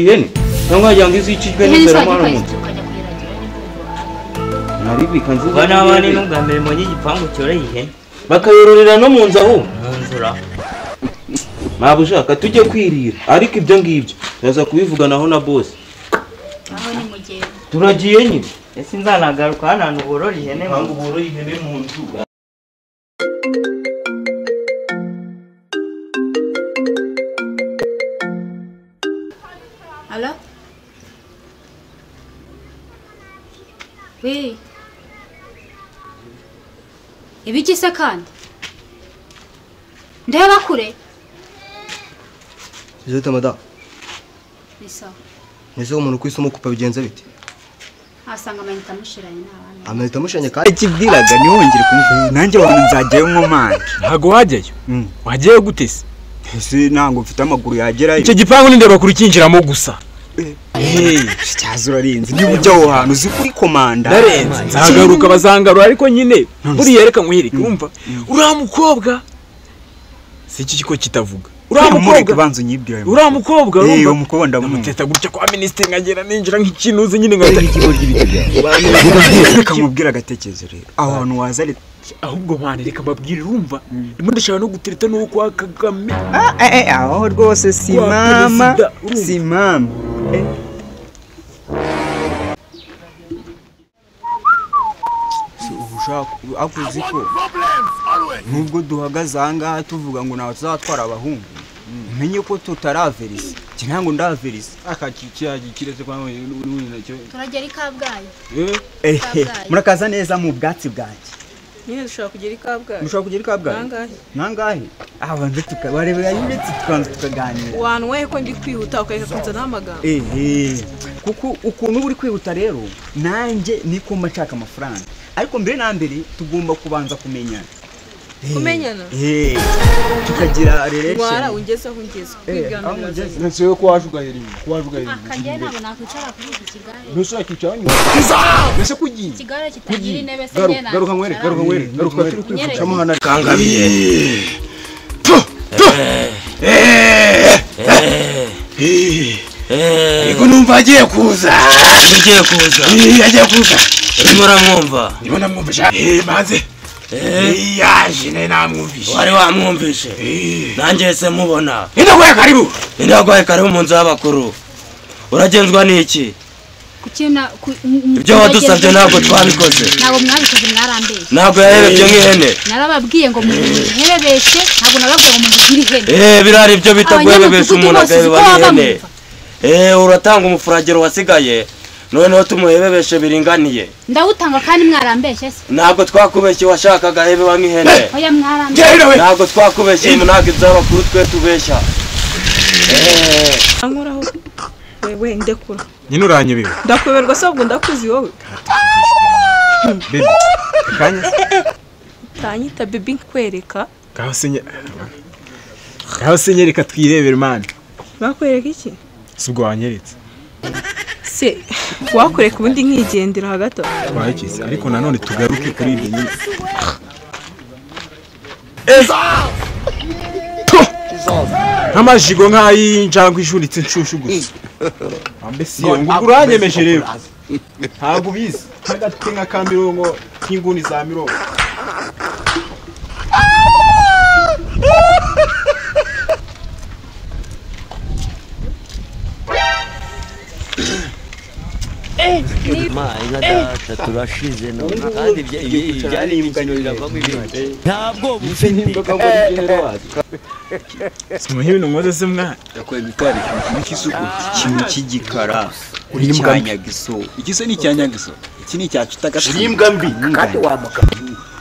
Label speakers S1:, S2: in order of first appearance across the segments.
S1: Ihene cyangwa wagira ngo izicijwe
S2: Ihene
S1: n'inzara
S2: se
S1: mwana
S2: wajya
S1: umuntu.
S2: ukajya kuyiragira nimba
S1: Naribika nzi.
S3: Kuba n'abana n'ubwa mbere mbonye igipangu cyoreye ihene.
S1: Bakayororera no mu nzu aho.
S3: Mu nzura.
S1: Ntabwo ushaka tujye kwirira ariko ibyo ngibyo turaza kubivuganaho na boss.
S2: Aho ni mugenda.
S1: Turagiye nyine.
S3: Ese nzanagaruka hano hantu borora ihene mu
S1: Ntabwo boroye ihene mu nzu.
S2: Alo? Oui. Ibiki se kandi? Ndeba kure.
S4: Zeta mada.
S2: Ni sawa.
S4: Nese umuntu kwisoma kupa bigenza bite?
S2: Asanga amayinite amushiranye n'abana.
S4: Amayinite amushiranye kandi
S5: ikibwiraga niwongere kumuvuga nanjye wantu nzajyayo nkomange.
S6: Ntago wajyayo. Wajyayo gute se?
S5: Ese ntango mfite amaguru yagerayo.
S6: Icyo gipangu ni ndeba kuri kinjiramo gusa.
S5: Cyaza urarenze niba ujya aho hantu uzi kuri komanda.
S6: Ndarenze nzagaruka bazangarura ariko nyine buriya reka nkwereke urumva uriya mukobwa si iki kiko kitavuga. Uriya mukobwa
S5: banza unyibwira.
S6: Uriya mukobwa
S5: urumva umukobwa ndamuteta
S6: ndamuteta gutya kwa minisitiri nkagera ninjira nk'ikinuze nyine ngahita
S5: reka nkubwira agatekerezo rero aho hantu waza ari
S6: ahubwo mwana reka mbabwire urumva ndimo ndashaka no gutereta n'uwo kwa Kagame.
S5: Aho rwose si mama si mama. Ushaka ko nubwo duhagaze aha ngaha tuvuga ngo ntawe tuzatwara abahungu umenye ko tutaraverisa iki ntabwo ndaverisa
S6: akakikireze kwa nacyo
S2: turagera i Kabgayi.
S5: Murakaza neza mu bwatsi bwanjye
S7: nyine dushobora kugera i Kabgayi.
S5: Mushobora kugera i Kabgayi nangahe abanze tukabarebera uretse tukanza tukaganira
S7: wanwaye ko ndi kwihuta ukareka kunzanaho amagambo.
S5: Kuko ukuntu uba uri kwihuta rero nanjye niko mba nshaka amafaranga ariko mbere na mbere tugomba kubanza kumenyana.
S7: Kumenyana?
S5: Tukagira relation.
S7: Wara ungeze aho ungeze kwigana biraza.
S6: Nse ko waje ugahera inyuma, ko waje ugahera inyuma.
S2: Akajya ntabwo nakwicara kuri iki kigare.
S6: Ntushaka kwicara nyuma. Mbese kugiye.
S2: Ikigare kitagira intebe se nyena.
S6: Garuka nkwereke, garuka nkwereke, garuka turi kwifashamo hano.
S1: Kangabiye.
S8: Ego numva agiye kuza.
S3: Agiye kuza.
S8: Agiye kuza.
S3: Urimo uramwumva?
S8: Ndimo namwumvisha. Maze. Yaje ne namwumvishe.
S3: Wari wamwumvishe. Nanjye se mubona.
S8: Ndaguhaye karibu.
S3: Ndaguhaye karibu mu nzu y'abakuru. Uragenzwa n'iki? Ibyo wadusabye ntabwo twabikoze.
S2: Ntabwo mwabikoze mwarambeshye.
S3: Ntabwo yaherebye nk'ihene.
S2: Narababwiye ngo muherebeshe, ntabwo nababwiye ngo mugire ihene.
S3: Birari ibyo bita guhebebesha umuntu agaheba nk'ihene. Uratanga umufuragero wasigaye. Noneho tumuhebebeshe biringaniye.
S2: Ndawutanga kandi mwarambeshye se.
S3: Ntabwo twakubeshye washakaga hebewa nk'ihene.
S2: Oya mwarambeshye.
S3: Ntabwo twakubeshye ntabwo iby'abakuru twe tubeshya.
S7: Ankoraho wewe ndekura.
S6: Nyine uranyebewe.
S7: Ndakuberwa se ubwo ndakuzi wowe.
S6: Baby kanya.
S7: Tanyita baby nkwereka.
S6: Kaho se reka twirebere man.
S7: Bakwereka iki?
S6: Si ubwo wanyeretse.
S7: Se wakoreka ubundi nkigendera hagati
S6: twakize ariko nanone tugaruke kuri ibyo nyine. Nk'amajigo nk'ay'injangwe ijunitse nshushu gusa. Ambe si ngo uranyemeje rero. Ntabwo ubizi nk'agati nka ka mirongo nk'inguni za mirongo.
S9: Inka data turashize none kandi byari imikino biravamo ibindi ntabwo bufite
S6: simuhe ibintu nkoze se mwana
S5: yakoye bitari ikintu ikintu cy'igikara uri cyanyagiso
S8: iki se ni icyanyagiso iki ni icyacutagasa
S5: imbwa mbi
S8: kandi wamuka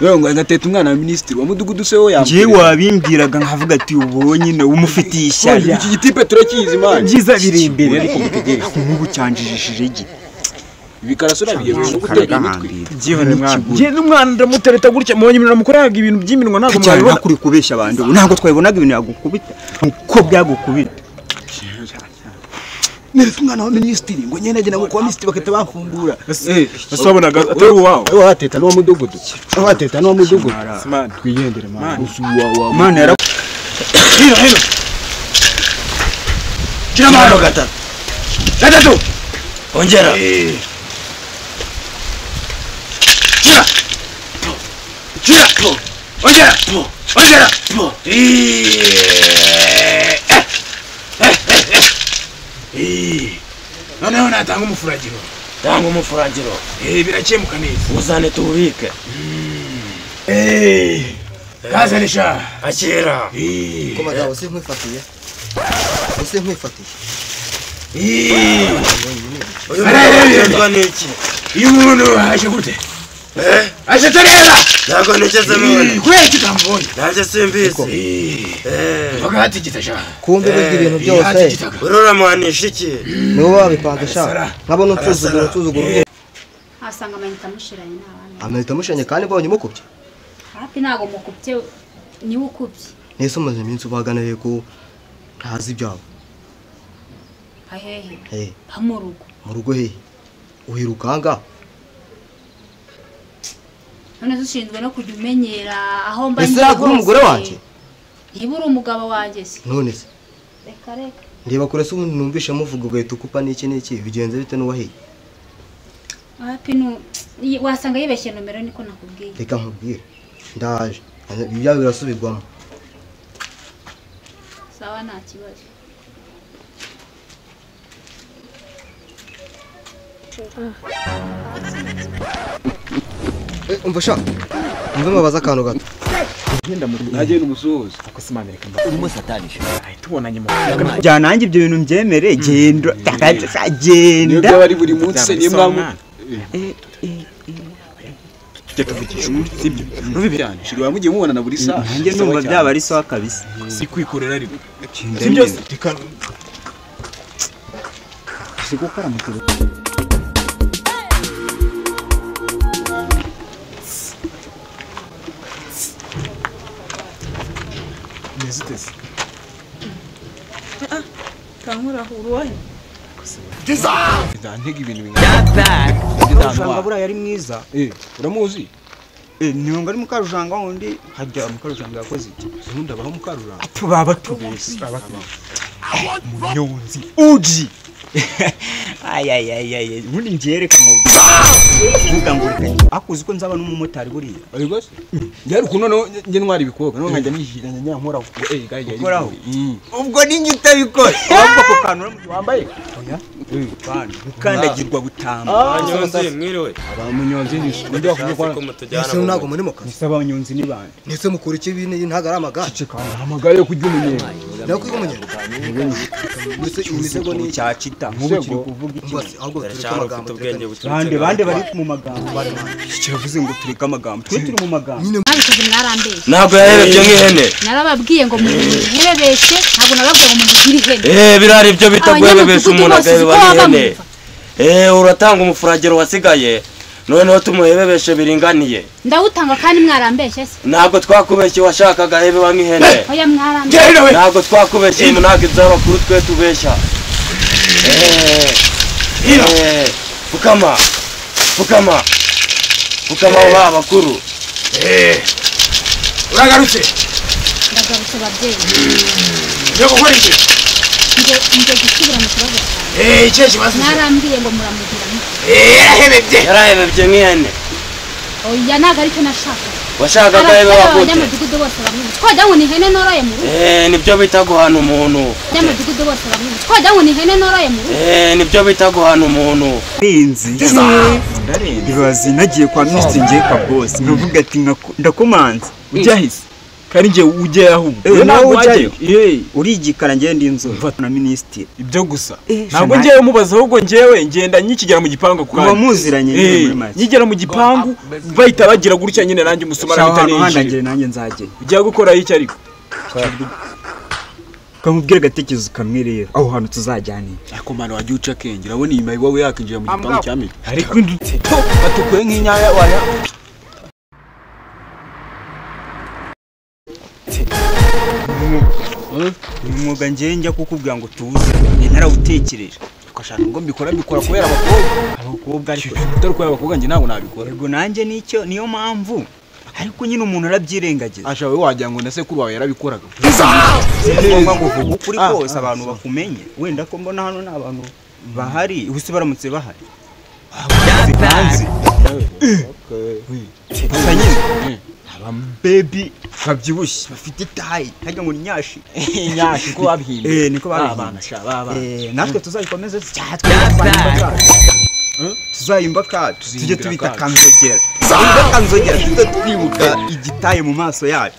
S8: wewe ngo ngateta umwana wa minisitiri wa mudugudu se wo
S5: yambwira ngiye wabimbwiraga nkavuga ati ubu nyine umufitiye ishyari
S8: iki gitipe turakizi man
S6: byiza biri imbere ariko mutegereze
S5: nk'ubu cyanjijishije gite
S8: ibikarasura bigiye gutega imitwe
S6: byihone mwana ngiye n'umwana ndamutereta gutya mubonye ibintu namukoraga ibintu by'iminwa ntabwo
S5: mwabibona kuri kubeshya abantu ntabwo twabibonaga ibintu yagukubita uko byagukubita
S8: neretse umwana wa minisitiri ngo nyene agenda ngo kwa minisitiri bakahita bamfungura
S6: ese wabonaga atari uwawe
S8: wateta n'uwo mudugudu wateta n'uwo mudugudu
S6: twigendere mwana
S5: mana yara
S8: hino hino
S3: Shira amahano gatatu.
S8: Gatatu.
S3: Ongera.
S8: Shira. Shira. Ongera. Ongera. Noneho natanga umufuragiro.
S3: Tanga umufuragiro.
S8: Birakemuka neza.
S3: Uzane tuwubike.
S8: Kazane sha.
S3: Akira.
S4: Komanda use nkwifatiye. Use nkwifatiye.
S3: Uyu niki?
S8: Uyu muntu aje gute? Aje tarera.
S3: Ntabwo nigeze mubona.
S8: Kubera iki utambonye?
S3: Nanjye simbizi.
S8: Bagahatigita sha.
S4: Kumbe burya ibintu byose.
S3: Ururamuhanisha iki?
S4: Niwe wabipanze sha. Nkabona unsuzugura unsuzugura.
S2: Asanga amayinite amushiranye n'abana.
S4: Amayinite amushiranye kandi mbonye mukubye.
S2: Hafi ntago mukubye niwe ukubye.
S4: Nese umaze iminsi ubaganiriye ko ntazi ibyabo.
S2: Ahehe. Pa mu rugo.
S4: Mu rugo hehe? Uhirukanga?
S2: None ushinzwe no kujya umenyera aho mba
S4: ndi. Ese uri umugore wanjye?
S2: Niba uri umugabo wanjye se.
S4: None se.
S2: Reka reka.
S4: Ndeba kure se ubundi numvishe muvuga ugahita ukupa n'iki n'iki bigenze bite n'uwahiye?
S2: Hapi nu wasanga yibeshye nomero niko nakubwiye.
S4: Reka nkubwire. Ndaje. Ibyawe birasubirwamo.
S2: Sawa nta kibazo.
S4: Umva sha. Umva mabaza akantu gato.
S6: Ngenda muri naje n'umusozi. Akosimana reka mba.
S9: Urimo satanisha.
S6: Ai tubonanye mu.
S5: Jya nanjye ibyo bintu mbyemere genda. Genda.
S6: Niyo byaba ari buri munsi se niyo mwamu. Tujya tuvugisha sibyo. Rubi cyane. Shirwa mugiye mubonana buri saha.
S5: Nanjye numva byaba ari sawa kabisa.
S6: Si kwikorera ariko. Sibyo reka.
S5: Si gukora mu kigo.
S7: Kankura uruwahe?
S6: Ntega ibintu bingana.
S5: Mukarujanga buriya yari mwiza.
S6: Uramuzi?
S5: Niyo ngo ari Mukarujanga wundi hajya Mukarujanga yakoze iki?
S6: Ubundi abaho Mukarujanga.
S5: Tubaba tubese. Munyonzi. Uji. Ay. Ubundi ngereka mu. Vuga ngo reka. Akuzi ko nzaba n'umumotari buriya.
S6: Ariko se? Njye ukuntu no nge ntwara ibikobwa no nkajya nijira nyankoraho.
S5: Ukoraho. Ubwo ninjye utabikora. Wumva ko kantu
S6: wambaye?
S5: Oya. Bana gukandagirwa butamba.
S3: Abanyonzi mwiriwe.
S6: Abanyonzi ni ndi wakuye kwa
S4: Nese ntago muri mu kazi.
S5: Nese abanyonzi ni bande.
S4: Nese mukora iki bine ntago ari amagare.
S5: Ceceka
S6: amagare yo kurya umunyenga.
S4: Nayo kurya umunyenga. Nese imisego ni
S5: cyacita. Nk'ubu kiri kuvuga iki?
S4: Ahubwo tureke amagambo.
S5: Bande bande bari mu magambo. Kiravuze ngo tureke amagambo. Twe turi mu magambo.
S2: Mwabikoze mwarambeshye.
S3: Ntabwo yaherebye nk'ihene.
S2: Narababwiye ngo muherebeshe, ntabwo nababwiye ngo mugire ihene.
S3: Birari ibyo bita guherebesha umuntu agaheba nk'ihene. Uratanga umufuragiro wasigaye. Noneho tumuhebebeshe biringaniye.
S2: Ndawutanga kandi mwarambeshye se.
S3: Ntabwo twakubeshye washakaga hebe nk'ihene.
S2: Oya mwarambeshye.
S3: Ntabwo twakubeshye ntabwo iby'abakuru twe tubeshya. Pfukama. Pfukama. Pfukama ba bakuru.
S8: Uragarutse.
S2: Ndagarutse babyeyi.
S8: Ngiye gukora iki?
S2: Ngiye gusubira mu kibazo cyawe.
S8: Ikihe kibazo?
S2: Mwarambwiye ngo muramugira mute.
S8: Yarahebebye.
S3: Yarahebebye nk'ihene.
S2: Oya ntabwo aricyo nashakaga.
S3: Washakaga hebe bagute.
S2: Abanyamudugudu bose bamwibuka. Twagira ngo ni ihene noroye mu rugo.
S3: Nibyo bita guhana umuntu.
S2: Abanyamudugudu bose bamwibuka. Twagira ngo ni ihene noroye mu rugo.
S3: Nibyo bita guhana umuntu.
S5: Ndarenze. Ibaze nagiye kwa Minisitiri ngiye kwa boss. Nkavuga ati ndakomanze.
S6: Ujyahise. Kandi ngiye ujyayo ahubwo.
S5: Nawe ujyayo. Urigikara ngiye ndi inzobe na Minisitiri.
S6: Ibyo gusa. Ntabwo ngiye mubaza ahubwo ngewe ngenda nyikigera mu gipangu ku
S5: kanya. Muziranye nyine muri make.
S6: Nyigera mu gipangu bahita bagira gutya nyine nanjye umusoma arahita
S5: ninjira. Nanjye nzagera.
S6: Ujya gukora iki ariko?
S5: Kamubwira agatekerezo kamwe rero aho hantu tuzajyana.
S6: Ariko mwana wajya uca akenge urabona iyi mayibobo yakinjira mu gipangu cya Miki. Ariko indutse batukuye nk'inyaya waya.
S5: Umwuga ngiye njya kukubwira ngo tuze narawutekereje.
S6: Ukashaka ngo mbikora kubera abakobwa.
S5: Abakobwa ariko
S6: utari kubera abakobwa njye ntabwo nabikora.
S5: Yego nanjye nicyo niyo mpamvu ariko nyine umuntu arabyirengagiza.
S6: Asha we wagira ngo na sekuru wawe yarabikoraga.
S5: Si ngombwa ngo uvuge ukuri kose abantu bakumenye. Wenda ko mbona hano ni abantu Bahari ubuse baramutse bahari. Hanze. Gusa nyine aba baby babyibushye bafite tayi hajya ngo ni nyashi.
S6: Nyashi ko babihimbye.
S5: Niko babihimbye.
S6: Abana sha baba.
S5: Natwe tuzayikomeze tuzayimba kacu tujye tubita kanzogera. Kanzogera tujye twibuka igitaye mu maso yacu.